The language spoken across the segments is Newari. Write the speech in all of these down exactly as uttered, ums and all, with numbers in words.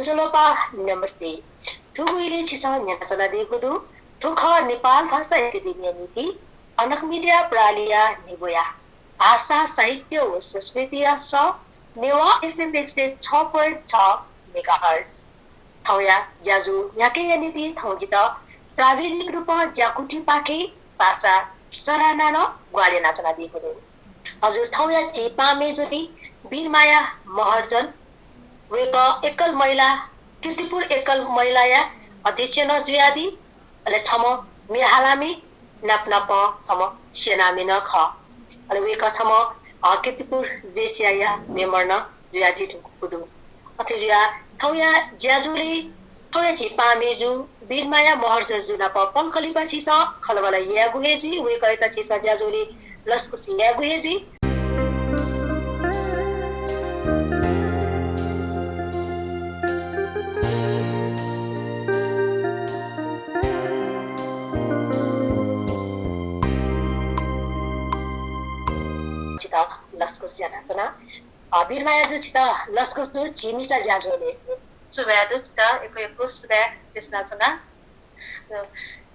ज्वजलपा, नमस्ते। थुगु इलय् छिसं न्यनाच्वनादीगु दु। थ्व खः नेपाल भाषा एकेडेमीया निंतिं अनक मिडिया प्रालिया निबोया भाषा, साहित्य व संस्कृतिया सः नेवाः एफएम एक सय छ point छ मेगाहर्ट्ज। थौंया ज्याझ्वः न्ह्याकेया निंतिं थौं जितः प्राविधिक रूपं ज्याकुथिपाखें पाचा सरानां ग्वाहालि यानाच्वनादीगु दु। हजुर, थौंया झी पाहां मेजु नि वीरमाया महर्जन, वय्कः एकल महिला, कीर्तिपुर एकल महिलाया अध्यक्ष नं जुयादी, अले छम्ह म्ये हालामि, नाप नापं छम्ह सेनामि नं खः। अले वय्कः छम्ह, अ, कीर्तिपुर जेसियाया मेम्बर नं जुयादी धुंकूगु दु। अथे जुयाः थौंया ज्याझ्वलय् थौंया झी पाहां मेजु वीरमाया महर्जन जु नाप पलख लिपा छिसं खँल्हाबल्हा यायेगु हे जुइ, वय्कःयात छिसं ज्याझ्वलय् लसकुस यायेगु हे जुइ। छितः लसकुस यानाच्वना। अ, वीरमाया जु, छितः लसकुस दु झी मिसा ज्याझ्वलय्। सुभाय् दु, छितः यक्व यक्व सुभाय् देछानाच्वना। अ,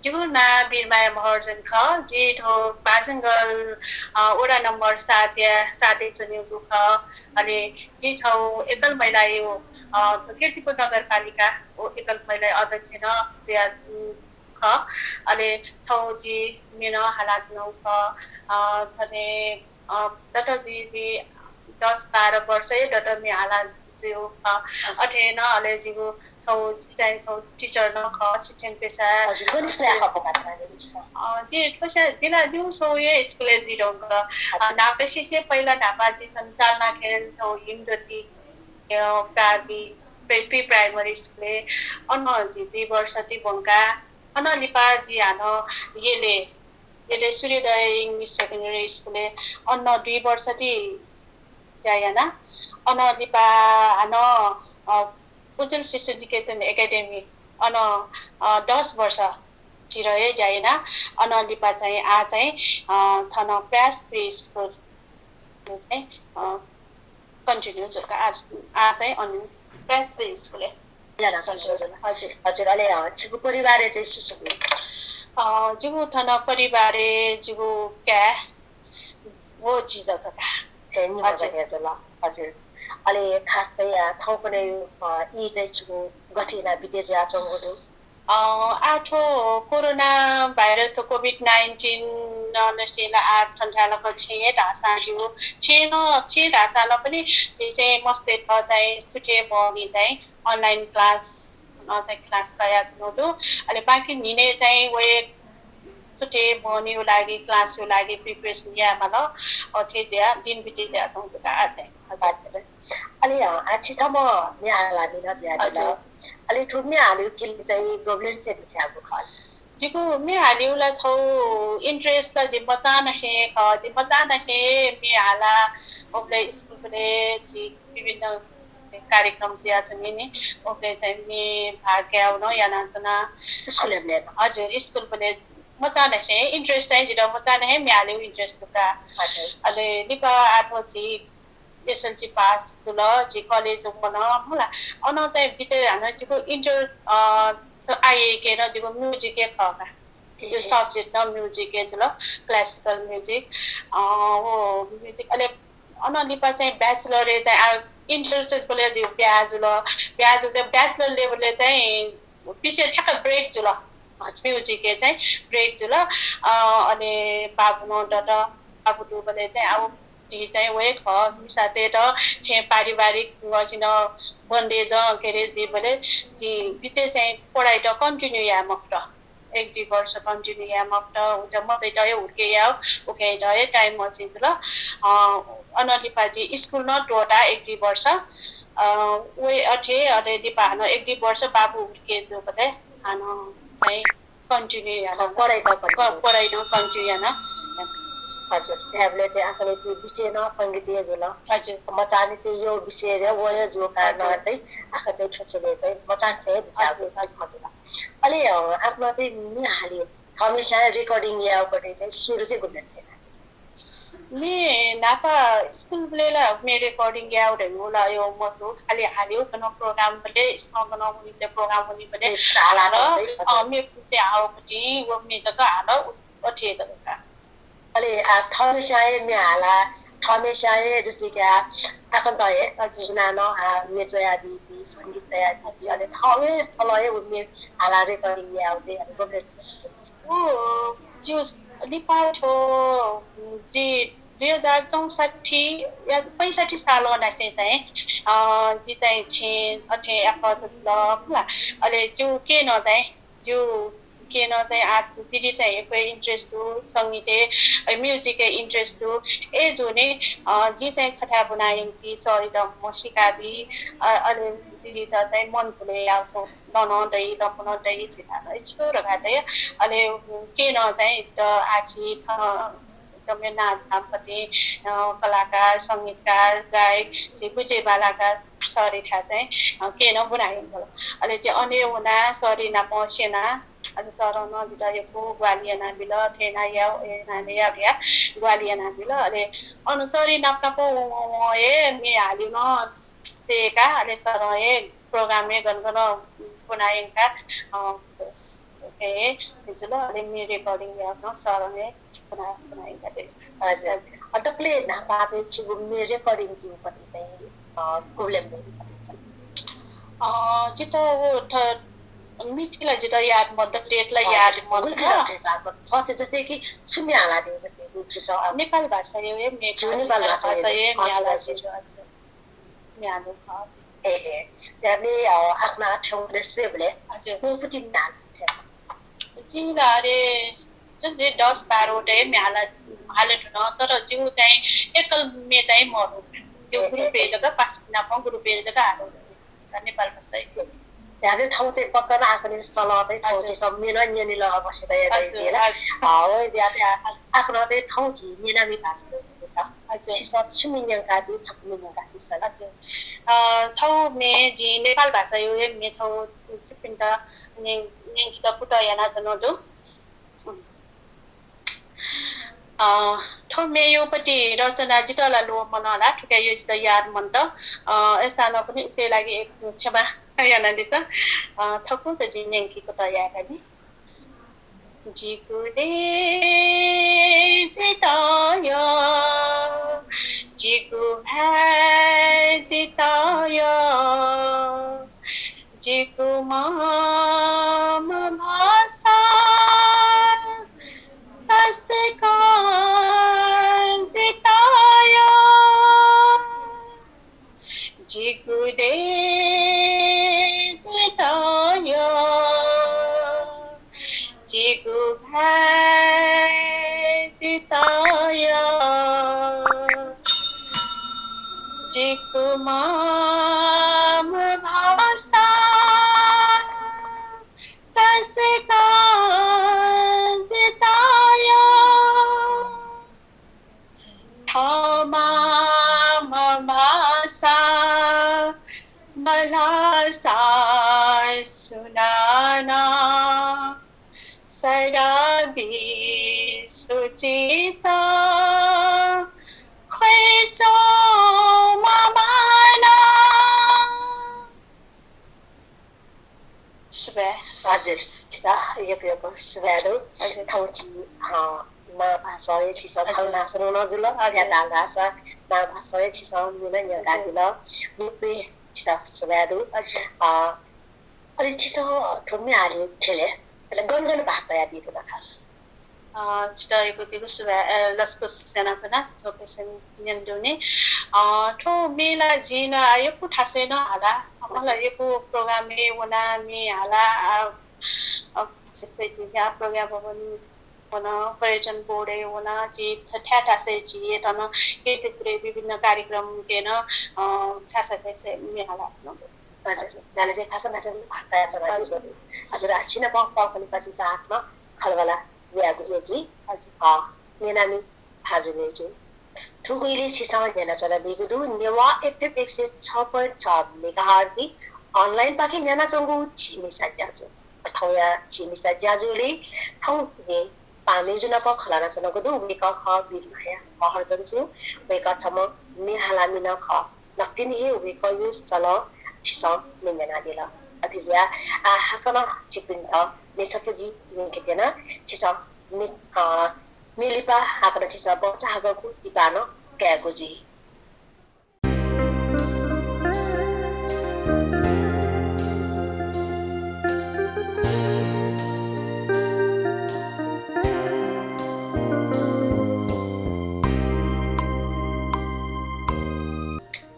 जिगु नां वीरमाया महर्जन खः। जि थ्व बाजंगल, अ, वडा नम्बर सातया, सातय् च्वनीगु खः। अले जि छगू एकल महिलाया, अ, कीर्तिपुर नगरपालिका व एकल महिला अध्यक्ष नं जुया, उम्, खः। अले छगू जि म्ये नं हालाच्वनागु खः। अ, थथे अ, दत जि, जि दस बाह्र वर्ष हे दत म्ये हाला जुयागु खः। हजुर। अथे नं अले जिगु छगू, जि चाहिँ छगू teacher नं खः, शिक्षण पेसा। हजुर, गन स्कुलय् आखः ब्वकाच्वनादीगु छिसं? अ, जि थ्व स्वयां जिला दिउँ स्वयां हे स्कुलय् जुइ धुंकल। अ, हजुर। न्हापा सिसे पहिला न्हापा जि छगू चालनाखेल छगू हिमज्योति, अ, प्रावि-, pre, pre primary स्कुलय्, अन जि दुई वर्ष ति ब्वंका। अन लिपा जि हानं यलय्, यलय् सूर्योदय English Secondary स्कुलय् अन दुई वर्ष ति ज्या याना। अन लिपा हानं, अ, उज्ज्वल शिशु निकेतन एकेडेमी अन, अ, दस वर्ष तिर हे ज्या याना। अन लिपा चाहिँ आः चाहिँ, अ, थन प्रयास pre स्कुल चाहिँ, अ, continue जुल का। आः, आः चाहिँ अन प्रयास pre स्कुलय्। हजुर, हजुर। हजुर, अले, अ, छिगु परिवारय् चाहिँ सु सु दु? अ, जिगु थन परिवारय् जिगु काय् व जि जक का। ए, निम्ह हजुर। जक जुल। हजुर। अले खास चाहिँ, अ, थौंकन्हय्, अ, ई चाहिँ छिगु गथे यानाः बिते जुयाच्वंगु दु? अ, आः थ्व कोरोना भाइरस, थ्व COVID nineteen नं नसें ला आः थन थाय् लाक छेँय् धाःसां जिगु, छेँय् नं, छेँय् धाःसां ला पनि झीसं मस्तय्त चाहिँ सुथय् बहनी चाहिँ online class नं चाहिँ class कयाच्वनागु दु। अले बाकी न्हिनय् चाहिँ वये सुथय् बहनीया लागि, class या लागि preparation यायेमाल। अथे जुयाः दिन बिते जुयाच्वंगु दु का आः चाहिँ। हजुर। हजुर। अले, अ, आः छि छम्ह म्ये हालामि नं जुयादिल। हजुर। अले थ्व म्ये हालेगु किले चाहिँ गुबलेंनिसें दुथ्याःगु खः? जिगु म्ये हालेगु ला छगू interest ला जि मचांनिसें खः। जि मचांनिसें म्ये हाला, उबलय् स्कुलबलय् जि विभिन्न कार्यक्रम जुयाच्वनी नि, उबलय् चाहिँ म्ये भाग कायेगु नं यानाच्वना। स्कुलय् बलय्? हजुर, स्कुलबलय् मचांनिसें interest चाहिँ जितः मचांनिसें म्ये हालेगु interest दु का। हजुर। अले लिपा आः थ्व जि SLC pass जुल, जि college वन, होला। अन चाहिँ बिचय् हानं जिगु inter, अ, IAK नं जिगु music हे खः का। जिगु ए। Subject नं music हे जुल, classical music। अ, व music, अले अन लिपा चाहिँ bachelor य् चाहिँ आ, inter चाहिँ बलय् जिगु ब्याहा जुल। ब्याहा जुल, bachelor level य् चाहिँ बिचय् ठ्याक्क break जुल। हजुर। Music य् चाहिँ break जुल। अ, अले बाबु नं दत, बाबु दुबलय् चाहिँ आः झी चाहिँ वये खः, मिसातय्त छेँ पारिवारिक गसिनं बन्देजं घेरे जुइबलय् जि बिचय् चाहिँ पढाइत continue याये मफुत। एक दुई वर्ष continue याये मफुत, उत मचाइत हे हुर्के यायेगु, उकियात हे time मछिं जुल। अ, अन लिपा जि स्कुल नं त्वःता एक दुई वर्ष। अ, वये अथे, अले लिपा हानं एक दुई वर्ष बाबु हुर्के जूबलय् हानं चाहिँ continue याना। अ, पढाइ त continue। प-, पढाइ नं continue याना। हजुर, धायेबलय् चाहिँ आखिर थ्व विषय नं संगीत हे जुल। हजुर। मचांनिसें यो विषय रे, व हे जूगु कारणं हजुर। चाहिँ आखिर चाहिँ थ्व ख्यलय् चाहिँ मचांनिसें हे हजुर, हजुर। हजुर। अले, अ, आपालं चाहिँ म्ये हालेगु थःम्हेस्यां recording यायेगु कथं चाहिँ सुरु चाहिँ गुबलेंनिसें याना? मे न्हापा स्कुलबलय् ला मे recording यायेगु धइगु ला यो मजू, खालि हाल्यो गन program बलय्, स्कं गन वनीबलय्, program वनीबलय् मे साला हाल, चाहिँ, अ, मे चाहिँ हावपट्टि व मे जक हाल, उ-, अथे जक का। अले, आ, थःम्हेस्यां हे मे हाला, थःम्हेस्यां हे जस्तै कि, आ, आखन्त हे हजुर। सुनानं, आ, मे च्वयाबी, बी, संगीत तयाबी, हजुर। अले थःम्हेस्यां हे व मे हाला recording यायेगु चाहिँ, अले गभर्नमेन्ट उ, ज्यू, लिपा थ्व, जि दुई हजार चौसट्ठी या पैंसट्ठी सालं नासें चाहिँ, अ, जि चाहिँ छेँ अथे याकः जुल, मला। अले ज्यू केनं चाहिँ, ज्यू केनं चाहिँ आ, दिदि चाहिँ यक्व interest दु, संगीतय्, अ, music-य् interest दु। अय्‌जूगुलिं, अ, जि चाहिँ छथाय् ब्वना यंकी, सरयात म्ह सिकाबी, अ, अले दिदित चाहिँ मन भुले याःगु छौ। नं नं दइ, लँपु नं दइ, झी नं दइ, छु धकाः दइ। अले केनं चाहिँ जितः आः झी थन एकदम नाच धामपट्टि, अ, कलाकार, संगीतकार, गायक, झी बुझे बालाकार सरयाथाय् चाहिँ, अ, केनं ब्वना यंकल। अले जि अन हे वना सरया नाप स्यना, अले सरं नं जितः यक्व ग्वाहालि यानाबिल, थथे याना या, अथे याना या धया ग्वाहालि यानाबिल। अले अन सरया नाप नाप वं वं वं हे मे हालेगु नं सय्‌का, अले सरं हे program-य् गन गन ब्वना यंका, अ, हे जुल, अले मे recording यायेगु नं सरं हे ब्वना, ब्वना यंकादिल। हजुर। अ, दकलय् न्हापा चाहिँ छिगु मे recording जूगु पति चाहिँ, अ, गुबलें मे recording चाहिँ? अ, जितः व थ-, मिति ला जितः याद मदु, date ला हजुर, याद मदु। गुलि ला date याद मदु। थ्व चाहिँ जस्तै कि छु मे हालादिल, जस्तै कि छिसं, अ, नेपाल भाषाया हे मे, झी नेपाल भाषाया हे मे हालादिल। हजुर। म्यानु खः। ए, ए। या मे, अ, आखना थ्यंगु स्वयेबलय् हजुर। कोपुति म्यानु थें? जिं ला अले, जुन जे दस बाह्र वटा हे म्याला, हाले धुन, तर जिगु चाहिँ एकल मे चाहिँ मरु। जिगु ए, ए, group-य् ए। जक पास नाप group-य् जक हाले। नेपाल भाषा। ए। याले थौं चाहिँ पक्का नं आखना सलं चाहिँ थौं हजुर। चाहिँ सब मे नं न्यने लगा बसे त या हजुर, जिला। हजुर। अ, व ज्या चाहिँ आ-, हजुर। आखना चाहिँ थौं झी न्यनामि भाजु चाहिँ त। हजुर। छिसं छु मे न्यंकादी, छकू मे न्यंकादी सर? हजुर। अ, थौं मे जि नेपाल भाषाया हे मे छौ छिकपिन्त न्यं-, न्यंकेत कुतः यानाच्वनागु दु। अ, थ्व मेया पति रचना जितः ला ल्वः मन ला, थुकिया जितः याद मन्त। अ, अय्‌सां नं पनि उकिया लागि एक क्षमा यानादिसँ। अ, छकू त जिं न्यंके कुतः यायेकानि। जिगु देय् जितः यः, जिगु भाय् जितः यः, जिगु मम भाषा तसकं जितः यः। जिगु देय् जितः यः, जिगु भाय् जितः यः, जिगु मम भाषा तसकं जितः यः। थमा मम भाषा मल्हाःसा सुनानं सदा विश्व चित्त ख्वय् च्वं ममानं। सुभाय्। हजुर, छितः यक्व यक्व सुभाय् दु। हजुर। थौं झी, अ, मां भाषां हे छिसं हजुर। खलनासं नं जुल, हजुर। नेपाल भाषा, मां भाषां हे छिसं मे नं न्यंकादिल। हजुर। यक्व छितः सुभाय् दु। हजुर। अ, अले छिसं थ्व मे हाले ख्यलय्, अले गन गन भाग कयादी धुन खास? अ, छितः यक्व यक्व सुभाय्, अ, लसकुस यानाच्वना, थ्व question न्यनादीगुलिं। अ, थ्व मे ला जिं नं यक्व थासय् नं हाला। अ, मला हजुर। यक्व program-य् वना मे हाला, अ, अ, जस्तै झी या प्रज्ञा भवन वन, पर्यटन board-य् वन, झी थ-, थाय् थासय् झी थन कीर्तिपुरय् विभिन्न कार्यक्रम केन, अ, थासय् थासय् मे हाला च्वना। हजुर। हजुर। नाना चाहिँ थासय् थासय् भाग कयाच्वना। हजुर। हजुर, आ, छिनाप पःखलिपा चाहिँ आखना खँल्हाबल्हा यायेगु हे जुइ। हजुर। अ, न्यनामि भाजु मय्जु। थुगु इलय् छिसं न्यनाच्वनादीगु दु नेवाः FM एक सय छ point छ megahertz online पाखें न्यनाच्वंगु झी मिसा ज्याझ्वः। थौंया झी मिसा ज्याझ्वलय् थौं जिं पाहां मय्जु नाप खँ ल्हानाच्वनागु दु। वय्कः खः वीरमाया महर्जनजु। वय्कः छम्ह म्ये हालामि नं खः। नकतिनि हे वय्कःयागु सलं छिसं न्यनादिल। अथे जुयाः आः हाकनं छिकपिन्त म्ये छपु जिं न्यंके त्यना। छिसं म्ये, अ, म्ये लिपा हाकनं छिसं बचाहाकःगु दिपा नं कायेगु जुइ।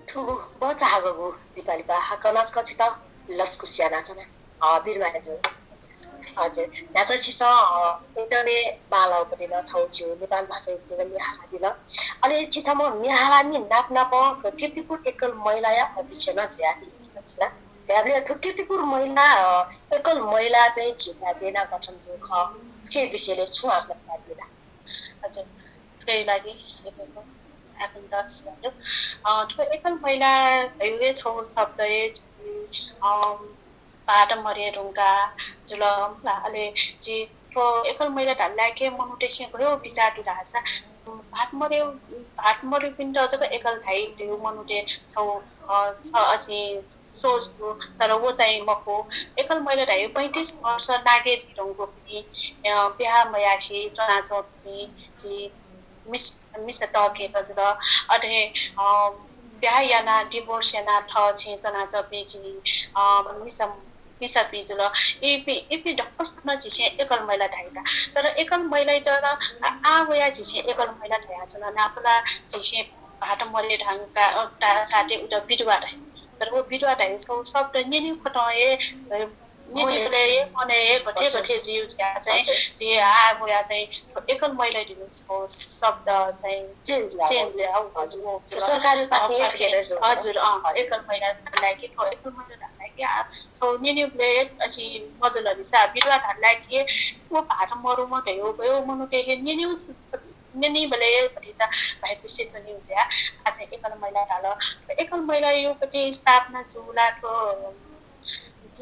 थुगु बचाहाकःगु दिपा लिपा हाकनं छकः छितः लसकुस यानाच्वना। अ, वीरमायाजु। हजुर। न्हाचः छिसं, अ, एकदमै बांलाःगु पति नं छगू झीगु नेपाल भाषाया उखें म्ये हालादिल। अले छि छम्ह म्ये हालामि नाप नाप थ्व कीर्तिपुर एकल महिलाया अध्यक्ष नं जुयादी। धायेबलय् थ्व कीर्तिपुर महिला, अ, एकल महिला चाहिँ झी देय् नं गठन जूगु खः। थुकिया विषयलय् छुं आखः धयादिल। हजुर। थुकिया लागि यक्व यक्व आखः दु। अ, थ्व एकल महिला धयागु हे छगू शब्द हे झी, अ, भाःत मरे धुंकाः जुल मला। अले झी थ्व एकल महिला धाल लाय्‌के मनूतय्‌सं गय् बिचाः दु धाःसा, भाःत मरे, भाःत मरुपिन्त जक एकल धाइ धयागु मनूतय् छगू, अ, छ, अ, झी सोच दु, तर व चाहिँ मखु। एकल महिला धाइ पैंतिस वर्ष नाघे जुइधुंकूपिं, अ, ब्याहा मयासें च्वनाच्वंपिं झी मिस-, मिसा तःकेत जुल। अथे, अ, ब्याहा यानाः divorce यानाः थः छेँय् च्वनाच्वंपिं झी, अ, मिसा, मिसापिं जुल। इपिं, इपिं दक्वसित नं झीसं एकल महिला धाइ का। तर एकल महिलायात नं आ, आः वयाः झीसं एकल महिला धयाच्वना। नापला झीसं भाःत मरे धुंकाः, अ, धाःसाथं उत विधवा धाइ। तर व विधवा धाइ छगू शब्द न्यनेगु खतं हे, अ, न्यनेबलय् हे मनय् हे गथे गथे जुइ जुयाः चाहिँ, हजुर। झी आः वयाः चाहिँ एकल महिला धइगु छगू शब्द चाहिँ change जुयाः, हजुर। सरकारपाखें, हजुर, अँ, हजुर। एकल महिला धाल लाय्‌के, थ्व एकल महिला धाल लाय्‌के, आ, छगू न्यनेबलय् अथे मजुल नि सा, विधवा धाल लाय्‌के, व भाःत मरुम्ह धयागु मनूतय्‌सं न्यनेगु न्यनीबलय् भतिचा भाय् खुसि च्वनी जुयाः आः चाहिँ एकल महिला धाल। एकल महिलाया प्रतिस्थापना जूगु ला थ्व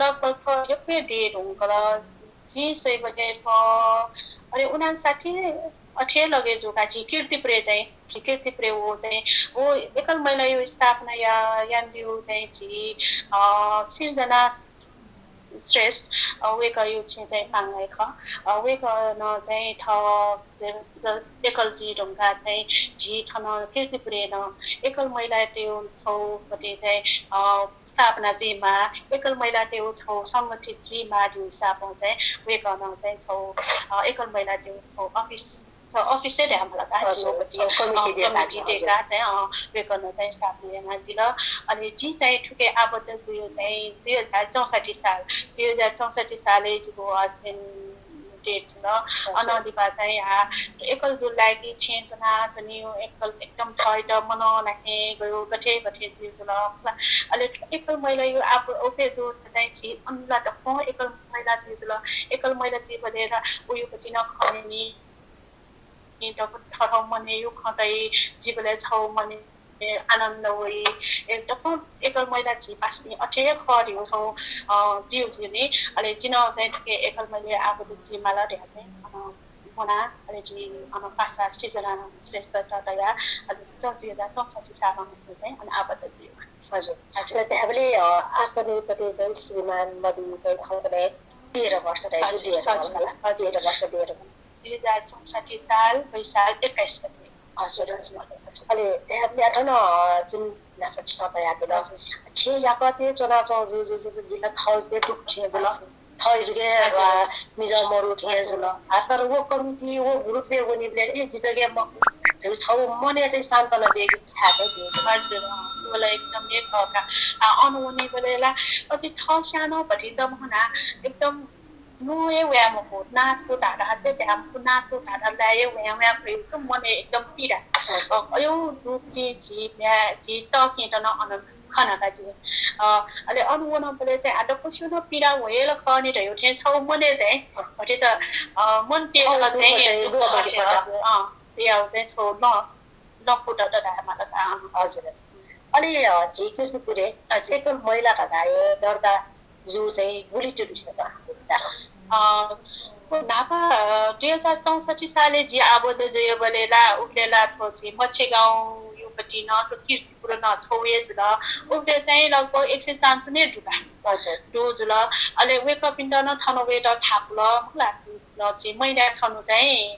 लगभग थ्व यक्व देय् धुंकल। जिं स्वयेबलय् थ्व अले उनान्साठी अथे लगे जूगु का झी कीर्तिपुरय् चाहिँ, झी कीर्तिपुरय् व चाहिँ, व एकल महिलाया स्थापना या-, यानादीगु चाहिँ झी, अ, सिर्जना श्रेष्ठ, अ, वय्‌कःया छेँ चाहिँ पांगाय् खः। अ, वय्‌कलं चाहिँ थः ज-, ज-, एकल जुइ धुंकाः चाहिँ झी थन कीर्तिपुरय् नं एकल महिलातय्‌गु छगू पति चाहिँ, अ, स्थापना जुइमाः, एकल महिलातय्‌गु छगू संगठित जुइमाः धइगु हिसाबं चाहिँ वय्‌कलं चाहिँ छगू, अ, एकल महिलातय्‌गु छगू office छ office हे धाये माल का, हजुर, झीगु पति, अ, committee दय्‌काः, committee दय्‌काः चाहिँ, अ, वय्‌कलं चाहिँ स्थापना यानादिल। अले जि चाहिँ थुके आबद्ध जुयागु चाहिँ दुई हजार चौसट्ठी साल, दुई हजार चौसट्ठी सालय् जिगु husband death जुल। हजुर। अनं लिपा चाहिँ आ, एकल जुल लाय्‌के छेँय् च्वनाच्वनी, एकल एकदम थःत मनं लाखे गयो, गथे गथे जुइ जुल। अले एकल महिलाया आबद्ध जूसा चाहिँ झी अन ला दक्वं एकल महिला जुइ जुल। एकल महिला जुइबलय् ला उया पति नं खनी। थःथः मनय् खँ तइ, जिबलय् छगू मनय् आनन्द वइ। एकदम एकल महिला झी पासापिं अथे हे खः धइगु छगू, अ, जिउ जिउ नि। अले जि नं चाहिँ थुके एकल महिला आबद्ध जुइ माल धयाः चाहिँ, अ, मुना, अले जि, अ, पासा सिर्जना श्रेष्ठत तया, अले जि चाहिँ दुई हजार चौसट्ठी सालमा चाहिँ अन आबद्ध जुइ। हजुर। हजुर। अले धायेबलय्, अ, आखः न्हूपति चाहिँ श्रीमान मदी चाहिँ थौंकन्हय् तेह्र वर्ष धयागु, हजुर, हजुर। तेह्र वर्ष, तेह्र वर्ष। दुई हजार चौसट्ठी साल वैशाख एक्काइस गते। हजुर, हजुर। अले, ए, म्ये थन, अ, जुन न्हाचः छिसं धयादिल। हजुर। छेँ याकः चाहिँ च्वनाच्वंगु जु, जु, जु, जु, जिं ला थः जक दुःख थें जुल। हजुर। थः जक, हजुर। अ, मिजं मरु थें जुल। आ, तर व committee, व group-य् वनीबलय्, ए, जि जक मखु, छगू मनय् चाहिँ सान्त्वना दयेकेगु थाय् चाहिँ दु। हजुर, अँ, व ला एकदम हे खः का। आ, अन वनीबलय् ला, अझ थः स्यानं भतिचा म्हना, एकदम नु हे वये मखु, नाच्वः धाधासे धाये मखु, नाच्वः धाधा लाये वया वया फयु छु, मनय् एकदम पीडा। हजुर। अ, अय् दुःख जि, जि म्ये, जि तःकेत नं अन खना का जि। अ, अले अन वनाबलय् चाहिँ आ दक्वसिनं पीडा वये ला खः नि धयु थें छगू मनय् चाहिँ, भतिचा, अ, मन तेल अ, चाहिँ दुःख चाहिँ, दुःख दुःख चाहिँ, चाहिँ, हजुर, अँ, याउ चाहिँ छगू न लँपु दत धाये माल का, अँ। हजुर, हजुर। अले, अ, झी कीर्तिपुरय्, हजुर। एकल महिला धकाः दर्ता जू चाहिँ गुलि तुं दु थें च्वं, आपालं विचारं? अ, न्हापा, अ, दुई हजार चौसट्ठी सालय् जि आबद्ध जुइबलय् ला, उबलय् ला थ्व झी मच्छेगाउँयापट्टि नं, थ्व कीर्तिपुर नं छगू हे जुल। उबलय् चाहिँ लगभग एक सय चान्चुने दु का। हजुर। दु जुल। अले वय्कःपिन्त नं थन वयेत थाकुल, मखु ला, झी महिनाय् छन्हु चाहिँ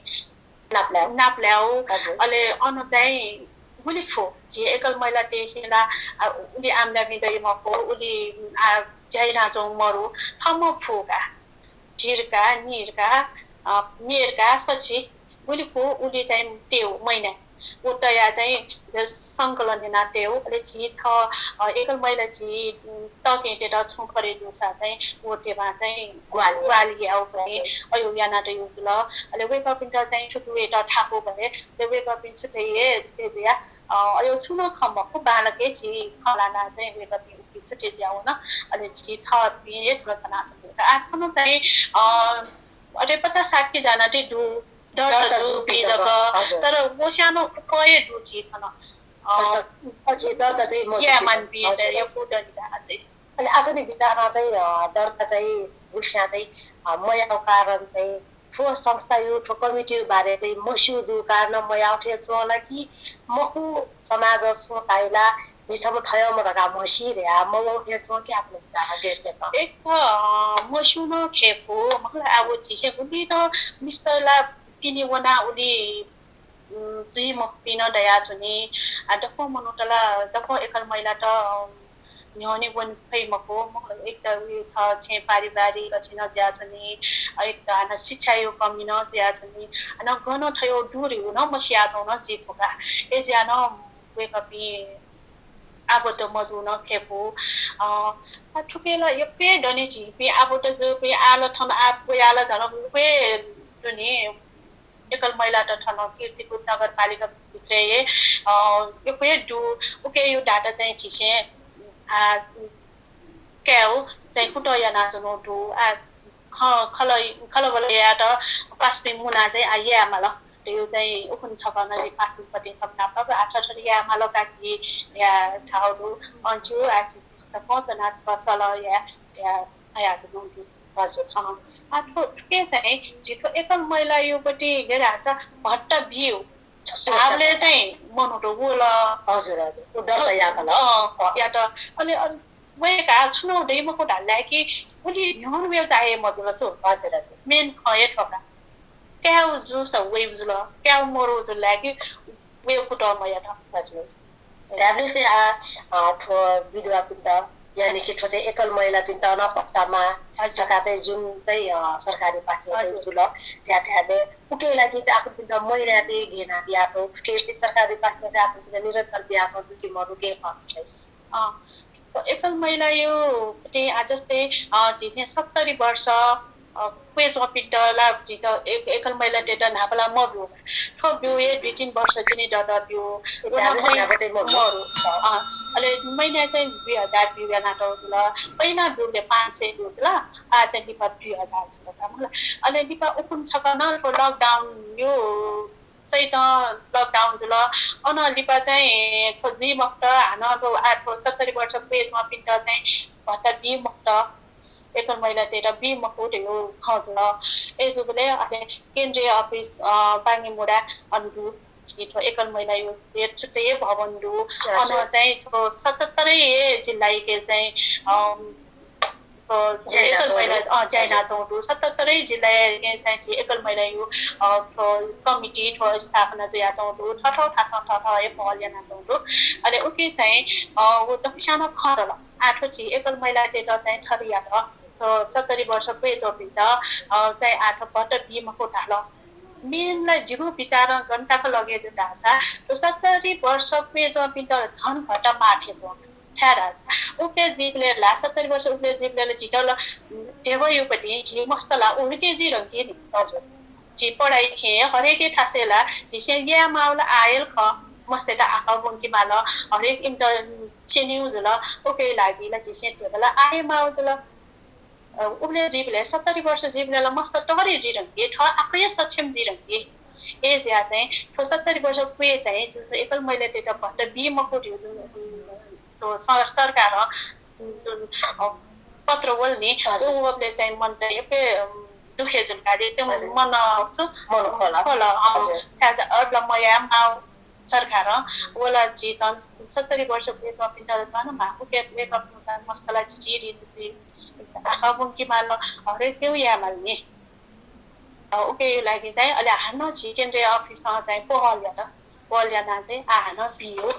नापलाये। नापलाये। हजुर। अले अन चाहिँ गुलि फु, झी एकल महिलातय्‌सं ला, आ, उलि आम्दानी दइ मखु, उलि, आ, ज्या यानाच्वंगु मरु, थःम्हं फु का, धिर का, निर का, अ, न्येर का, सछि, गुलि फु उलि चाहिँ तयेगु महिनाय्। व तयाः चाहिँ ज-, संकलन यानाः तयेगु। अले झी थः, अ, एकल महिला झी, उम्, तःकेहेँतय्‌त छुं खरे जूसा चाहिँ व ध्यबा चाहिँ ग्वाहालि। ग्वाहालि यायेगु भई। हजुर। अय् यानातयागु जुल। अले वय्कःपिन्त चाहिँ थुकी वयेत थाकुबलय् अले वय्कःपिं छुट्टै हे, छुट्टै जुयाः, अ, अय् छुं नं खँ मखु, बांलाक हे झी खँ ल्हानाः चाहिँ वय्कःपिं उकी छुट्टै जुयाः वन। अले झी थःपिं हे थन च्वनाच्वंगु का। आः थन चाहिँ, अ, अले पचास साठी जना ति दु, दर्ता दर्ता जूपिं जूपिं जक। जक। हजुर। तर वस्यां नं उप्वः हे दु झी थन। अ, दर्ता, अ, झी दर्ता चाहिँ मजूपिं जक। यायेमाःपिं हजुर, चाहिँ हजुर। यक्व दनि का अझै। अले आपानि बिचारं चाहिँ, अ, दर्ता चाहिँ गुलिस्यां चाहिँ, अ, मयाःगु कारण चाहिँ थ्व संस्थाया, थ्व कमिटीया बारे चाहिँ मस्यू जूगु कारणं मयाः थें च्वं ला कि मखु, समाजं छुं धाइ ला, जि छम्ह थय्‌म्ह धकाः म्हसी धयाः मवः थें च्वं कि आपानि बिचारं गय् थें च्वं? एक त, अ, मस्यू नं खये फु, मखु ला, आः व झीसं गुलि नं मिस्त ला पिने वनाः उलि उम्, जुइ मखुपिं नं दयाच्वनी। आ, दक्व मनूत ला, दक्व एकल महिलात, अ, न्ह्यःने वने फइ मखु। मखु, एक त उइ थः छेँ पारिवारिक अथे नं जुयाच्वनी। अ, एक त हानं शिक्षाया कमी नं जुयाच्वनी। हानं गन थ्व दु धइगु नं मसियाच्वंगु नं जुइ फु का। अय्‌जुयाः नं वय्कःपिं आबद्ध मजू नं खये फु। अ, आ, थुकी ला यक्व हे दनि झीपिं आबद्ध जूपिं, आः ला थन आः वयाः ला झन यक्व हे दनि। एकल महिलात थन कीर्तिपुर नगरपालिका भित्रय् हे, अ, यक्व हे दु। उकिया धाःसा चाहिँ झीसं, आ, कायेगु चाहिँ कुतः यानाच्वनागु दु। आ, ख-, खल-, खलबल यायेत पासापिं मुनाः चाहिँ आ यायेमाल। थ्व चाहिँ उखुन्हु छकः नं झी पासापिं पतिं समुना पाप आ थथे यायेमाल का कि या धाउ दु। अन छु आ झी पिस्ता पहुँच ना छकः सलह या, या, या हजुर, हजुर। अँ, आ, थ्व, थुके चाहिँ झीको एकल महिला युवती गय् धाःसा भत्ता बिउ। सुरक्षा धाःबलय् भत्ता। चाहिँ मनूत वल। हजुर, हजुर। उ दर्ता याकल। अँ, अँ। यात। अले, अले वय्का छुं नं दइ मखु धाल कि उलि न्ह्यःने वयेगु चाहे मजुल छु। हजुर, हजुर। Main खँ हे थ्व का। कायेगु जूसा वइगु जुल, कायेगु मरु जुल कि वय्कू तः मयात। हजुर। धायेबलय् चाहिँ आ, अ, थ्व विधवापिन्त, यानि कि थ्व चाहिँ एकल महिलापिन्त नं भत्ता माः हजुर। धकाः चाहिँ जुन चाहिँ, अ, सरकारी पाखें चाहिँ हजुर। जुल, त्या, त्याबलय् उके लागि चाहिँ आफूपिन्त महिना चाहिँ गय् याना बियातःगु, उके सरकारी पाखें चाहिँ आफूपिन्त निरन्तर बियातःगु कि मरु गय् खः चाहिँ। अँ, एकल महिलाया चाहिँ आ जस्तै, अ, झीसं सत्तरी वर्ष, अ, क्वय् च्वंपिन्त ला झीत एक-, एकल महिलातय्त न्हापा ला मब्यू का। थ्व ब्यू हे दुई तीन वर्ष चिनि दत ब्यू। व नं न्हापा चाहिँ मब्यू। मरु। अँ, अले महिना चाहिँ दुई हजार ब्यू यानातःगु जुल। पहिला ब्यूबलय् पाँच सय ब्यू जुल, आः चाहिँ लिपा दुई हजार जुल का मला। अले लिपा उखुन्हु छकः नं थ्व lockdown यो चैतं lockdown जुल। अन लिपा चाहिँ थ्व जुइ मखुत, हानं थ्व, आ, थ्व सत्तरी वर्ष क्वय् च्वंपिन्त चाहिँ भत्ता बी मखुत, एकल महिलातय्त बी मखु धइगु खँ जुल। अय्जूबलय् अले केन्द्रीय अफिस, अ, बांगेमुढा अन दु, झी थ्व एकल महिलाया छुट्टै भवन दु। हजुर। अन चाहिँ थ्व सतहत्तरै हे जिल्लायाके चाहिँ, अ, अ, ज्या एकल यानाच्वंगु महिला, दु। अ, ज्या हजुर। यानाच्वंगु दु। सतहत्तरै जिल्लाय् चाहिँ झी एकल महिलाया, अ, थ्व कमिटी थ्व स्थापना जुयाच्वंगु दु। थःथः थासं थःथः हे पहल यानाच्वंगु दु। अले उके चाहिँ, अ, व दक्वस्यां नं खँ दल। आः थ्व झी एकल महिलातय्त चाहिँ थथे यात। थ्व सत्तरी वर्ष क्वय् च्वंपिन्त, अ, चाहिँ आः थ्व भत्ता बी मखु धाल। Main ला जिगु बिचारं गन तक लगे जू धाःसा, थ्व सत्तरी वर्ष क्वय् च्वंपिन्त झन भत्ता माः थें च्वं। छाय् धाःसा उबलय् जुइबलय् ला, सत्तरी वर्ष उबलय् जुइबलय् ला झीत ला, उम्, ध्यबा युपतिं झी मस्त ला उहिके जुइ धुंकी नि। हजुर। झी पढाइ खेँ हरेक थासय् ला झीसं याये माःगु ला आः हे खः। मस्तय्त आखः ब्वंके माल, हरेक इमित, उम्, स्यनेगु जुल, उकिया लागि ला झीसं ध्यबा ला आः हे माःगु जुल। अ, उबलय् जुइबलय्, सत्तरी वर्ष जुइबलय् ला मस्त तःधं जुइ धुंकी, थः आखः हे सक्षम जुइ धुंकी। अय्जुयाः चाहिँ थ्व सत्तरी वर्ष क्वय् चाहिँ जुन एकल महिलातय्त भत्ता बी मखु धइगु जुन, उम्, सर-, सरकारं जुन, अ, पत्र वल नि, हजुर। उ वःबलय् चाहिँ मन चाहिँ यक्व, उम्, दुःखय् जुल का, एकदम मन छु, मन खोल। खोल, अँ। हजुर। छाय् चा अबलय् मयाः माउ सरकारं वल, झी झन सत्तरी वर्ष पुगे च्वंपिन्त झन मा उके, उके कपिनु झन मस्त ला झिझिरी जुइ। आखः मुंके माल, हरेक याये माल नि। अ, उकेया लागि चाहिँ अले हानं झी केन्द्रीय अफिसं चाहिँ पहल यात। पहल यानाः चाहिँ आ हानं बियु,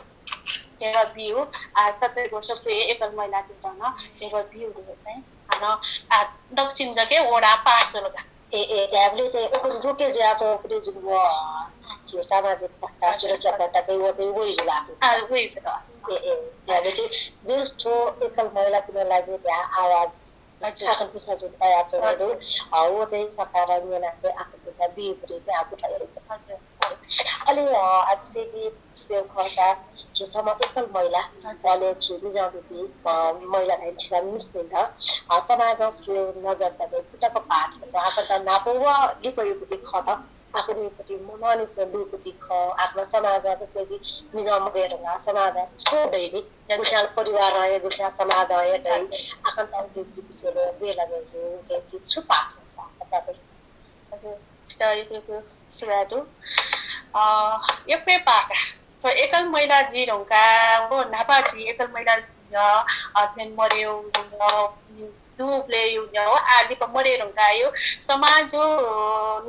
ध्यबा बियु, आ सत्तरी वर्ष पुगे एकल महिलातय्त नं ध्यबा बियु धकाः चाहिँ हानं आ दक्षिण जक वडा पास जुल का। ए, ए, ध्याबले चाहिँ ओपन रुके जुया चाहिँ ओपन जुल व, अ, झी सामाजिक भत्ता, हजुर, सुरक्षा भत्ता चाहिँ व चाहिँ वइ जुल आखु। आ, वइ जुल। ए, ए, ध्याबले चाहिँ जेस थ्व एकल महिलापिनि लागि ध्या आवाज हजुर। आखन पुसा जुन तयार छु। हजुर। अ, व चाहिँ सरकारं न्यनाः चाहिँ आखन पुसा बियु पति चाहिँ आखु तयार। हजुर। अले, अ, आज चाहिँ कि स्वयं खःसा झी छम्ह एकल महिला, हजुर। अले झी मिजं दुपिं, अ, हजुर। महिला धाइ झीसं मिस निंत, अ, समाजं स्वयं नजरता चाहिँ पुतक पाठ छ। आखन त नाप व लिपा युपति खत। आखन युपति मननिसे लुपति ख। आखन समाजं जस्तै कि मिजं मरे धंगा समाजं छोडे नि। गुल्छा परिवार हे, गुल्छा समाज हे दइ। हजुर। आखन त उके विषयलय् बेला बेजु, उके कि छु पाठ छ, आखन त हजुर, छितः यक्व यक्व सुभाय् दु। अ, यक्व पाका। थ्व एकल महिला जुइ धुंकाः व न्हापा झी एकल महिला, अ, husband मरे, अ, दुबलय् यु, अ, आ लिपा मरे धुंकाः यु समाज, अ,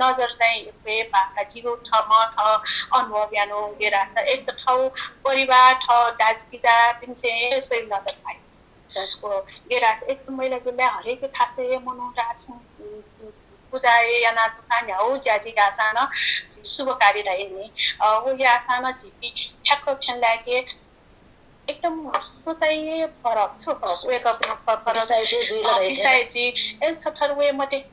नजर चाहिँ यक्व पाका। जिगु थःम्हं थः अनुभव यानु गेरास। एक त थौ परिवार, थः दाजुकिजापिन्सं हे स्वयं नजर पाइ। जसको गेरास एकदम महिला जुल ला हरेक थासय् मनू राजु, उम्, उम्, पूजा याना छुसा न्ह्याउ ज्याजि यासा न शुभ कार्य धाइ नि। अ, व यासा न झीपिं ठ्याक्क थ्यन लाय्के एकदम सोचाइ फरक छु। हजुर। Wake up प-, फरक। Beside you जुइ अ, लगे beside you। ए छ थर वे मते।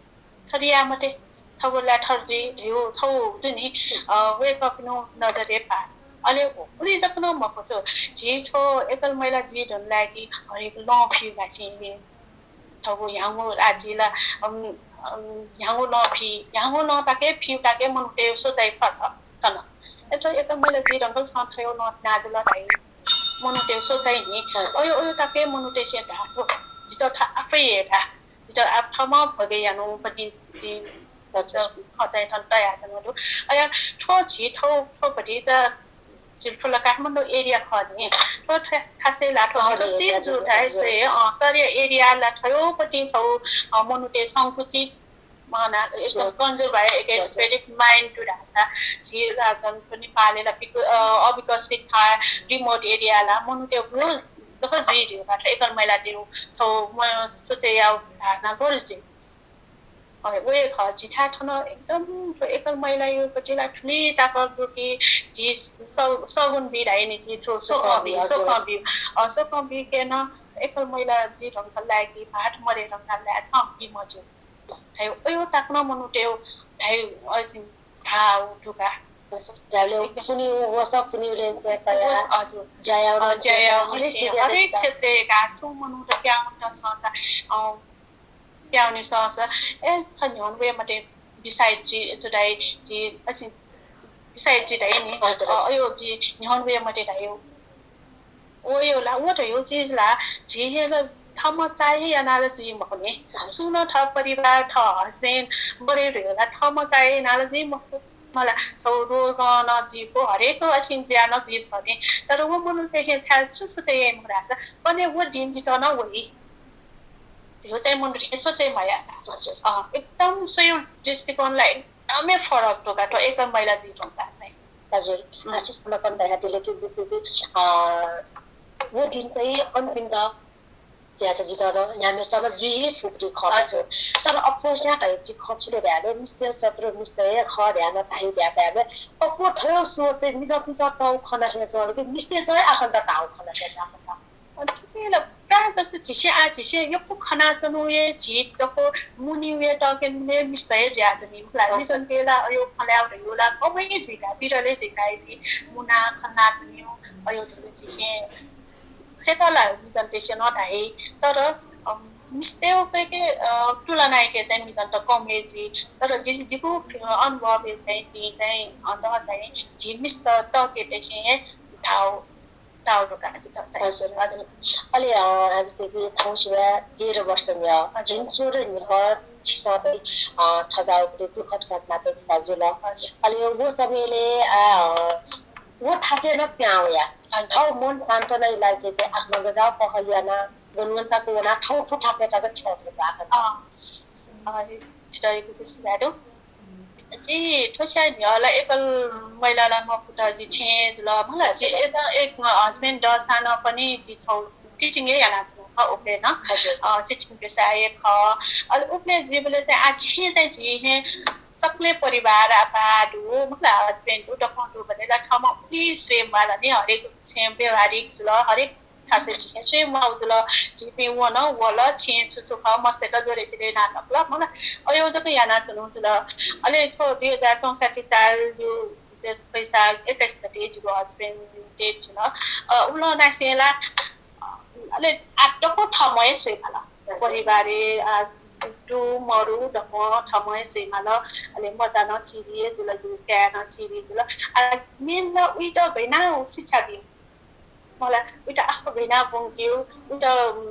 थरिया मते, छगू ला थर जुइ, ध्यू छौ दु नि, अ, वे कपिनु नजर हे पाः। अले उलि जक नं मखु छु, झी थ्व एकल महिला जुइ धुन लागि हरेक लं फिउ ला छि हे। थगू ह्याङ्गु आजि ला, अम, अम, ह्याङ्गु लं फि, ह्याङ्गु लं ताके फिउ ताके मनूते सोचाइ फत तन। ए थ्व एकल महिला जुइ धुंकल छं थयो नं नाजुल धाइ। मनूते सोचाइ नि। हजुर। अयो, अयो ताके मनूते से धाः छु, जितः था आफै हे धाः। जितः आफ थःम्हं भोगे यानु पति जि खचाइ थन तया जनु दु। अया थ्व झी थौ थ्व भतिचा झी फुल काठमाडौं area खः नि। थ्व खास-, खासै ला थ्व सहर थ्व area सिप जु धाइ से, अ, सहर area ला थयो पति छौ, अ, मनुते संकुचित मना एकदम कमजोर भाइ, एक, एक mind दु धासा। झी ला जन नेपालय् ला विक-, अ, अविकसित था remote area ला मनुते गुल दक जुइ झी का एकल महिला दिउ छौ म सोचे या धारणा गोल झी। अ, वे ख, झी थाय् थन एकदम थ्व एकल महिला यो पति ला थुलि ताकत दु कि झी स-, सगुन बी धाइ नि झी थ्व सोखं बी, सोखं बी। अ, सोखं बी केन एकल महिला जुइ धुंकल लागि भात मरे धुंकल ला छं बी मजू। धाइ, अयो ताकन मनुते धाइ, अ, झी धाउ धुका। धाले पुनि वसा पुनि लेन चाहिँ कया। वस, हजुर। ज्याया अ, ज्याया हरेक हरेक क्षेत्र का छु मनुत प्याउन त संसा, अ, प्याउने सहसा, ए, छ न्ह्यःने वये मते beside जी, जुदाइ जी, अझ beside जी धाइ नि, हजुर, अ, अयो जी न्ह्यःने वये मते धाइ। ओयो ला, व त यो चिज ला, झी हे ला, थःम्हं चाहे यानाल जुइ मखु नि। हजुर। सुन थ परिवार, थ husband, बरे रे ला, थःम्हं चाहे यानाल जुइ मखु। मला, छौ रोग न जीवको हरेक असिन ज्या न जुइ भने, तर व मनुते हे छाय् छु सोचे याइ मखु धासा, अने व दिन जितः न वइ। यो चाहिँ मनुते सोचे माया। हजुर। अँ, एकदम स्वयं दृष्टिकोणलाई एकदमै फरक धोका, थ्व एकल महिला जुइ धोका चाहिँ। हजुर। उम्। आशिष मकन धया दिले कि बेसी कि, अँ, व दिन चाहिँ अनपिन्द या त जितः न, न्ह्याम्हेसित न जुइ हे फुक्ति खः। हजुर। तर अप्वस्यां धयागु खः छु ले धायेबलय्, मिस्ते शत्रु मिस्ते हे खः ध्यान धाइ ध्या धायेबलय्, अप्व थयो सोच चाहिँ मिजंपिन्सं तःगु खना थें च्वंगु कि मिस्ते चाहिँ आखन्त तःगु खना थें च्वंगु। अ, थुकिं ला प्रायः जस्तो झिसे आ झिसे यक्व खनाच्वनु हे झी दक्व मुनि हे तके मुने मिस्ते हे जुयाच्वनी। उखला हजुर। मिजंके ला अयो खँ ल्हाये धयो ला कमै झिका, बिरले झिका इति मुना खनाच्वनी अयो धयो झिसे खेत ला मिजंते से न धाइ, तर, अम, मिस्ते उके, अ, तुलनाय् के चाहिँ मिजंत कम हे जुइ, तर जि-, जिगु अनुभव हे चाहिँ जि चाहिँ अन्त चाहिँ झी मिस्त तके तेसे हे धाउ, धाउ धोका जितः चाहिँ। हजुर, हजुर। हजुर। अले, अ, जस्तै कि थौं सिबा तेह्र वर्ष न्ह्यः, हजुर। झिंस्वदँ न्ह्यः छिसं चाहिँ, अ, थज्याःगु दुःखद घटना चाहिँ छितः जुल। हजुर। अले व समयले, अ, व थासय् नं पिहां वया। हजुर। थःगु मन सान्त्वना यायेके चाहिँ आखः नं गज्याःगु पहल याना, गन गन तक वना, थःगु फुथासय् तक थ्यंथें जुयाच्वन। अँ। अ, छितः यक्व यक्व सुभाय् दु। जि थ्व स्वयाः न्ह्यः ला एकल महिला ला मखुत, जि छेँय् जुल। मला जि एकदम एक husband दःसां नं पनि जि छगू teaching हे यानाच्वना खः उबलय् नं। हजुर। अ, शिक्षण पेसा हे खः। अले उबलय् जुइबलय् चाहिँ आ छेँय् चाहिँ जि हे सकलें परिवार आ बाः दु, मला husband दु, दक्वं दुबलय् ला थःम्हं उलि स्वये म्वाल नि, हरेक छेँ व्यावहारिक जुल, हरेक थासय् झीसं स्वये म्वाःगु जुल। झीपिं वन, वल, छेँय् छु छु खः, मस्तय्त ज्वरे चिरे याना नकल, मला अय् जक यानाच्वनागु जुल। अले थ्व दुई हजार चौसट्ठी साल यु वैशाख एक्काइस गते जिगु husband death जुल। अ, उबलय् नासें ला, अ, अले आ दक्व थःम्हं हे स्वये म्वाल। हजुर। परिवारय्, आ, दु मरु दक्वं थःम्हं हे स्वये म्वाल। अले मचा नं चिरि हे जुल, जिगु काय् नं चिरि जुल। आ, main ला उइत गय् याना शिक्षा बी। मला उइत आखः गय् याना ब्वंकेगु, उइत, उम्,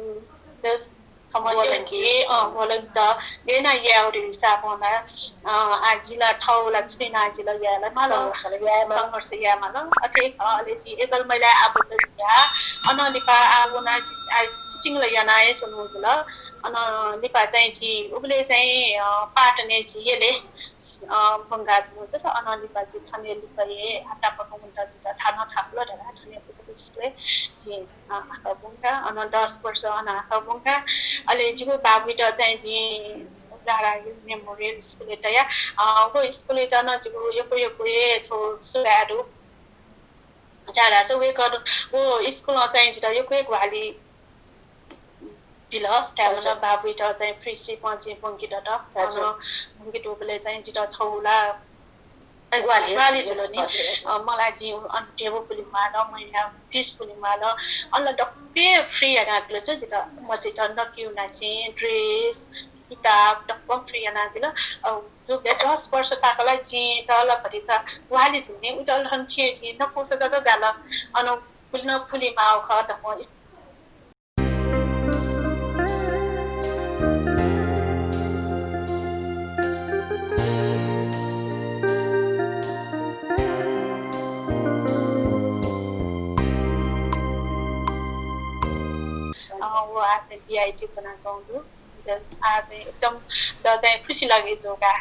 बस, थःम्हं ब्वलंकेगु। ए, अँ, ब्वलंकेत गय् याना यायेगु हिसाबं ला, अँ, आ जि ला थःगु ला छुं याना जि ला याये ला माल। संघर्ष ला याये माल। संघर्ष याये माल। अथे खः, अले जि एकल महिलाय् आबद्ध जुया। अनं लिपा आ वना जि, आ teaching ला याना हे च्वनागु जुल। अनं लिपा चाहिँ जि उबलय् चाहिँ, अ, पाटनय् जि यलय्, अ, ब्वंकाच्वनागु जुल। अनं लिपा जि थन लिपा हे आ तापाकं वनेत जितः थाहां नं थाकुल धकाः थन school-य् जि, अ, आखः ब्वंका, अन दस वर्ष अन आखः ब्वंका। अले जिगु बाबुइत चाहिँ जिं रारा Memorial School-य् तया। अ, व school-य् नं जिगु यक्व यक्व हे छगू सुभाय् दु। छाय्धाःसा वय्कलं व school-ं चाहिँ जितः यक्व हे ग्वाहालि बिल। धायेवं ला हजुर। बाबुइत चाहिँ free seat-मा जिं ब्वंके दत। हजुर। अन ब्वंके दुबलय् चाहिँ जितः छगू ला ग्वाहालि। ग्वाहालि जुल नि। हजुर, हजुर। अ, मला जिं अन ध्यबा पुले म्वाल, महिना fees पुले म्वाल। अन ला दक्व हे free यानाबिल छु जितः। मचाइत नकियुनासें dress, किताब दक्व free यानाबिल। अ, दुबलय् दस वर्ष तक ला जिं तल भतिचा ग्वाहालि जुल नि। उइत ला थन छेँय् जिं नकूसा जक गाल। अन पुले नं पुले माःगु खः दक्व। अँ, व आः चाहिँ B I T ब्वनाच्वंगु दु। आ चाहिँ एकदम द चाहिँ खुसी लागे जूगु का।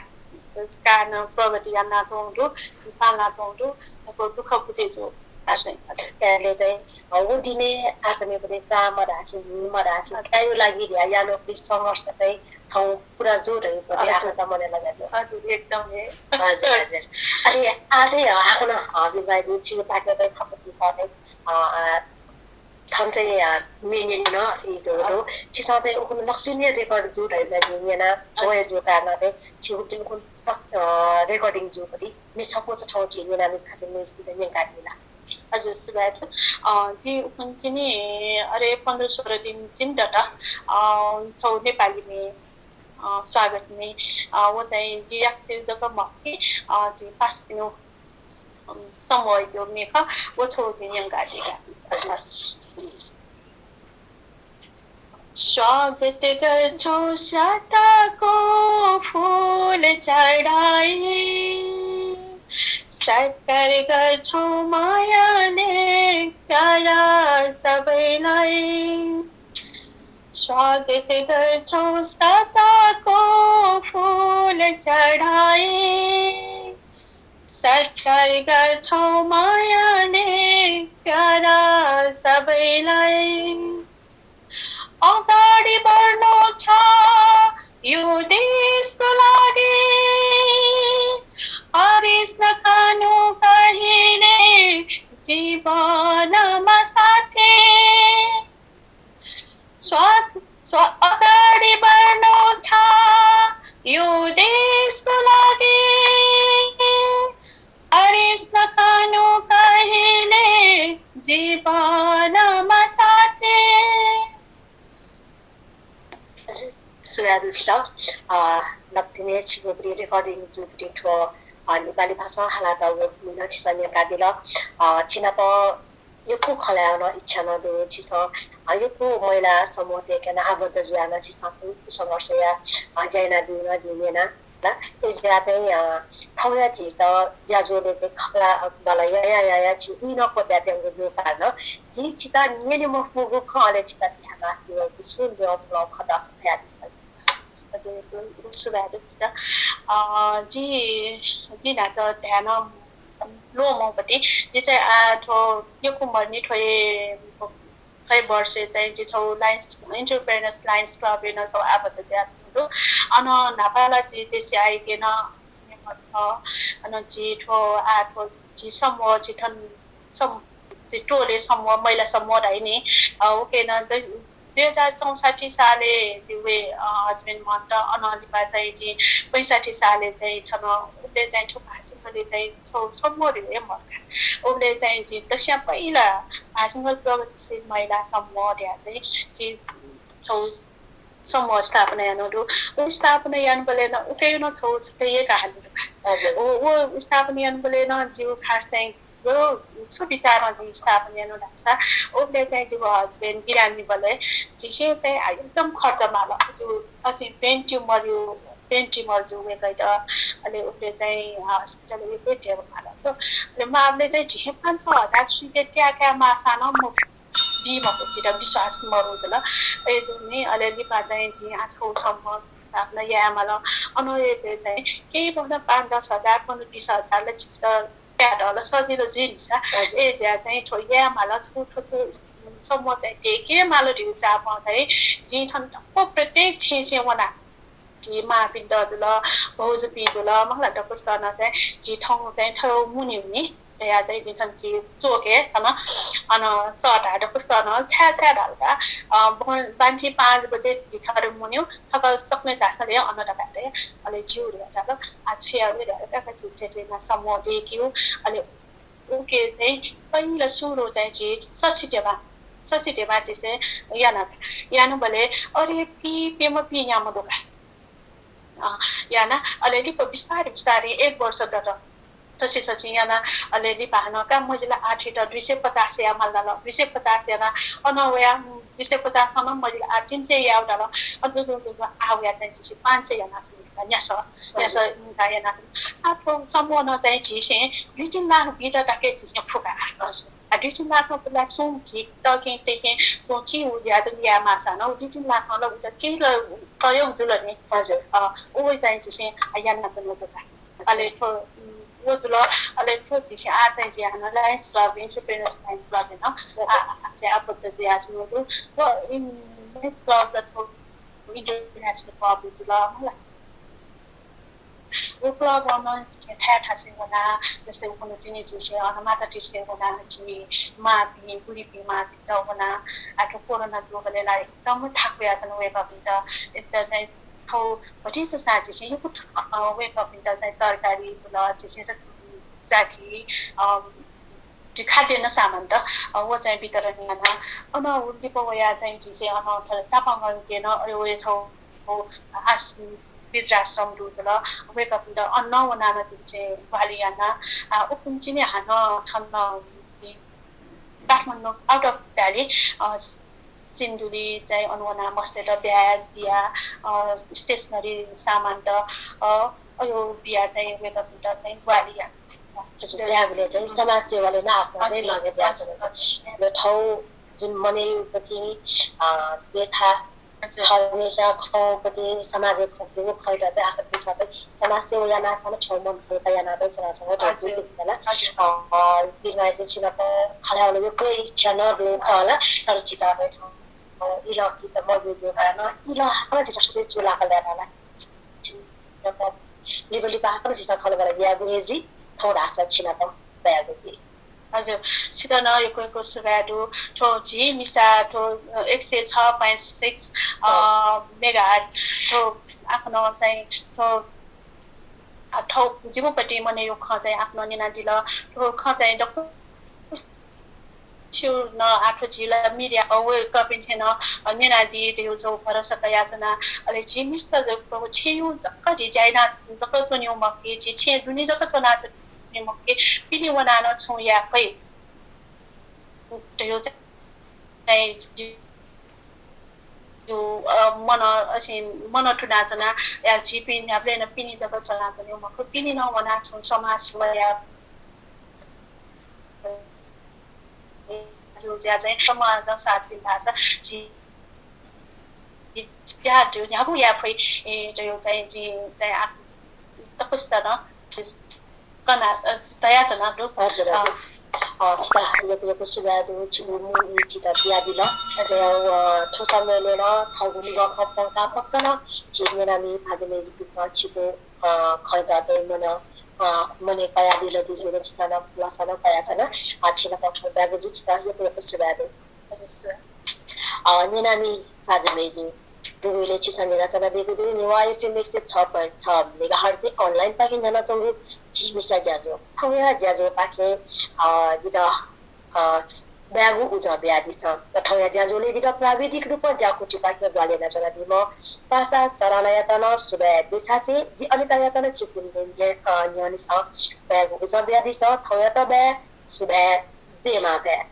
का नं प्रगति यानाच्वंगु दु, पानाच्वंगु दु, दक्व दुःख बुझे जू। आ चाहिँ। काय्‌ले चाहिँ, अ, व दिने आकने बले चा मधासे, न्हि मधासे, हजुर। काय्‌या लागि ध्या यानागु संघर्ष चाहिँ थौं पूरा जू धइगु हजुर। आखः त मने लगा जू। हजुर, एकदम हे। हजुर, हजुर। अले आ चाहिँ, अ, आखः नं, अ, बिरुवाजी छिगु पाखें चाहिँ छपु चिज चाहिँ, अ, अ, थन चाहिँ, अ, म्ये न्यने नं इजु दु। छिसं चाहिँ उखुन्हु नकतिनि record जू धइगु जिं न्यना, हजुर। व हे जूगु कारणं चाहिँ छिगु उखुन्हु, अ, recording जूगु दु। म्ये छपु चा थौं जिं न्यना, म्ये खँ चाहिँ म्ये जिं न्यंकादी ला। हजुर, सुभाय् दु। अ, जिं उखुन्हु चाहिँ नि, अरे, पन्ध्र सोह्र दिन चाहिँ नि दत, अ, छगू नेपाली म्ये, अ, स्वागत म्ये, अ, व चाहिँ जि याकसे जक मखु कि, अ, जि पासापिनिगु समूहयागु म्ये खः, व छगू जिं न्यंकादी का। स्वागत गर्छौं साताको फूल चढाई, सत्कार गर्छौं मायाले प्यारा सबैलाई। स्वागत गर्छौं साताको फूल चढाई, सत्कार गर्छौं मायाले प्यारा सबैलाई। अगाडि बढ्नु छ यो देशको लागि, अरिस नखानु कहिले जीवनमा साथी। स्वा-, स्वा-, अगाडि बढ्नु छ यो देशको लागि, अरिस नखानु कहिले जीवनमा साथी। सुभाय् दु छितः, अ, नकतिनि छिगु recording जूगु दु थ्व, अ, नेपाली भाषां हालातःगु म्ये नं छिसं न्यंकादिल। अ, छिनाप यक्व खँ ल्हायेगु नं इच्छा नं दु। छिसं, अ, यक्व महिला समूहतय्‌के नं आबद्ध जुयाः नं छिसं थ्व संघर्ष याः, अ, ज्या यानादीगु नं जिं न्यना। ला, अय्‌जुयाः चाहिँ, अ, थौंया झीसं ज्याझ्वलय् चाहिँ खँ ल्हाः, अ, बांलाः याया याया झी ई नं क्वचायेत्यंगु जूगु कारणं जिं छितः न्यने मफुगु खँ अले छितः धाये मास्ति वःगु छुं ल्यं पुलांगु खँ दःसा धयादिसँ। हजुर, सुभाय् दु छितः। अ, जि, जि न्हाचः धाये नं ल्वःमंपति, जि चाहिँ आ थ्व यक्व मदुनि, थ्व हे, थ्व हे वर्ष चाहिँ जि छगू Lions, Entrepreneurs Lions Club-य् नं छगू आबद्ध जुयाच्वंगु दु। अन न्हापा ला जि जेसीआईके नं member खः। अन जि थ्व आ थ्व जि समूह, जि थन सम-, जि टोले समूह, महिला समूह धाइ नि, अ, उके नं द-, दुई हजार चौसट्ठी सालय् जि व, अ, husband मन्त, अनं लिपा चाहिँ जि पैंसट्ठी सालय् चाहिँ थन उबलय् चाहिँ थ्व भाषिङगलय् चाहिँ छगू समूह धइगु हे मदु का। उबलय् चाहिँ जि दक्वस्यां पहिला भाषिङगल प्रगतिशील महिला समूह धयाः चाहिँ जि छगू समूह स्थापना यानागु दु। उ स्थापना यानाबलय् नं उके नं छगू छुट्टै हे कहानी दु का। हजुर। उ, उ स्थापना यानाबलय् नं जिगु खास चाहिँ छु विचारं जिं स्थापना यानागु धाःसा, उबलय् चाहिँ जिगु husband बिरामीबलय् झीसं चाहिँ आ एकदम खर्च माल। जि अझ brain tumor, brain tumor जूगु वय्‌कःयात, अले उबलय् चाहिँ hospital-य् यक्व धेबा माल। So, अले माःबलय् चाहिँ झीसं पाँच छ हजार सुइके त्याकाये माःसां नं मफु। बी मखु, जितः विश्वास मदु जुल। अय्‌जूगुलिं अले लिपा चाहिँ जिं आ छगू समूह स्थापना याये माल। अन हे चाहिँ केही भएन पाँच दस हजार, पन्ध्र बिस हजार ला जितः त्यायेत ला सजिलो जुइ नि सा। हजुर। अय्‌जुयाः चाहिँ थ्व याये माल, थ्व, थ्व, थ्व समूह चाहिँ दयेके माल धइगु चापं चाहिँ जिं थन दक्व प्रत्येक छेँय् छेँय् वना। झी मांपिन्त जुल, भौजुपिं जुल, मखुला दक्वसित नं चाहिँ झी थौं चाहिँ थौं मुने हुने धयाः चाहिँ जिं थन झी च्वके थन, अन सःता दक्वसित नं छाय् छाय् धाल का, अ, बन-, बान्ति पाँच बजे झी थन मुनेगु, छकः सकलें झासँ ले अन धकाः धया, अले ज्यू धया धाल, आ छु याये धया का, झी थथे यानाः समूह दयेकेगु, अले उके चाहिँ पहिला सुरु चाहिँ झी सछि ध्यबा, सछि ध्यबा झीसं याना, यानाबलय् अरे पि, प्यम्ह पि न्याम्ह दु का। अ, याना, अले लिपा बिस्तारै बिस्तारै एक वर्ष दत। सछि सछि याना, अले लिपा हानं का मजिला आर्थित दुई सय पचास याये माल धाल, दुई सय पचास याना, अन वया, दुई सय पचास थन मजिला आर्थित तीन सय याये धाल, अन जुजुं जुजुं आ वया चाहिँ झीसं पाँच सय यानाच्वना, न्यासः, न्यासः, उम्, का यानाच्वना। आ, थ्व समूहं चाहिँ झीसं दुई तीन लाख बीत तक झीसं फु का। हजुर। आ, दुई तीन लाखं पुला सुं झी तःकें तय्‌कें सुं ची उ ज्या जक याये माःसां नं, उ दुई तीन लाखं ला उइत केही ला सहयोग जुल नि। हजुर। अ, उ चाहिँ झीसं, आ, यानाच्वनागु दु का। हजुर। अले थ्व, उम्, व जुल, अले थ्व झीसं आ चाहिँ झी हानं Lions Club, Entrepreneurs Lions Club नं, हजुर। आ, आ, चाहिँ आबद्ध जुयाच्वनागु दु। व, इम, Lions Club ला थ्व international club जुल, मला। व क्लबं नं झीसं थाय् थासय् वनाः, जस्तै उखुन्हु जिं झीसं अन मातातीर्थय् वनाः झी मांपिं, बुढीपिं मांपिन्त वनाः, आ थ्व कोरोना जूबलय् ला एकदम थाकुयाच्वन वय्‌कःपिन्त। इमित चाहिँ थौं भतिचा सां झीसं यक्व, अ, वय्‌कःपिन्त चाहिँ तरकारी जुल, झीसं त जाकी, अ, झी खाद्यान्न सामान त, अ, व चाहिँ वितरण याना। अन लिपा वयाः चाहिँ झीसं अन थ्व चापांगंके नं अ, वया छगू आस-, वृद्धाश्रम दु जुल। वय्‌कःपिन्त अन वनाः नं झीसं ग्वाहालि याना। आ, उखुन्हु चिने हानं थन झी काठमाडौं out of valley, अ, सिन्धुली चाहिँ अन वनाः मस्तय्‌त bag बिया, अ, stationery सामान त, अ, अयो बिया चाहिँ वय्‌कःपिन्त चाहिँ ग्वाहालि याना। हजुर, त्यागुलय् चाहिँ समाज सेवालय् नं आत्मा चाहिँ हजुर, लगे ज्याझ्वः हजुर, हजुर। थौं जुन मनय् पति, अ, व्यथा, हजुर। थःम्हस्यां खःपति समाजय् खंपिं खँत चाहिँ आखर पिसः चाहिँ समाज सेवा यानाः सां थःगु मन हल्का यानाः चाहिँ छुं नं छुं नं हजुर। दःगु चाहिँ जितः ला। हजुर। अ, बिरुवा चाहिँ छिनाप खँ ल्हायेगु यक्व इच्छा नं दु खः ला, तर जितः चाहिँ थौं, अ, इलंकी त मदु जूगु कारणं इलंक हाकनं जितः थुकी चूलाक ल्यायेत ला। लिपा लिपा हाकनं झीसं खँल्हाबल्हा यायेगु हे जुइ, थौं धाःसा छिनाप तयागु जुइ। हजुर, छितः नं यक्व यक्व सुभाय् दु। थ्व झी मिसा थ्व, अ, एक सय छ point six, अ, हजुर। Megahertz थ्व आखनं चाहिँ थ्व, अ, थौं जिगु पति मनय् यो खँ चाहिँ आखनं न्यनादिल। थ्व खँ चाहिँ दक्व स्यू नं आः थ्व झी ला media, अ, वय्‌कःपिन्सं नं, अ, न्यनादी धइगु छगू भरोसा कयाच्वना। अले झी मिस्त जक, छेँय् जक झी ज्या याना जक च्वनेगु मखु कि, झी छेँय् दुने जक च्वनाच्वनेगु मखु कि, पिने वनाः नं छुं याये फइ। धयो चाहिँ जि-, जि-, अ, मन, असिं मन थुनाच्वना, या झीपिं न्ह्याबलें नं पिने जक च्वनाच्वने मखु, पिने नं वना छुं समाज सेवा या, जो ज्या चाहिँ समाजं साथ दिल धाःसा झी ज्या दु, न्ह्यागु याये फइ, ए, धयो चाहिँ जि चाहिँ आ-, तकुस्ता नं कना, अ, तयाच्वना दु। हजुर, अ, हजुर। अ, छितः यक्व यक्व सुभाय् दु, छिगु मू ई छितः बियाबिल। हजुर। अ, थ्व समयलय् नं थःगु नुगः खँ प्वंकाः फक्व नं झी न्यनामि भाजु मय्जुपिन्सं छिगु, अ, खँयात चाहिँ मन, अ, मनय् कयादिल धइगु नं छिसं नं लसः नं कयाच्वना। अ, छिनाप थौं बाय् गुरुजु, छितः यक्व यक्व सुभाय् दु। हजुर, सुभाय्। अ, न्यनामि भाजु मय्जु, दुगु इलय् छिसं न्यनाच्वनादीगु दु, नेवाः एफएम एक सय छ point छ मेगाहर्ज online पाखें न्यनाच्वंगु झी मिसा ज्याझ्वः। थौंया ज्याझ्वःपाखें, अ, जितः, अ, बाय्गु उजं बियादिसँ। थौंया ज्याझ्वलय् जितः प्राविधिक रूपं ज्याकुथिपाखें ग्वाहालि यानाच्वनादीम्ह पासा सरानायात नं सुभाय् देछासें जि अनितायात नं छिकपिनि न्ह्यःने, अ, न्ह्यःनेसं बाय्गु उजं बियादिसँ। थौंयात बाय्, सुभाय्, जय मांभाय्।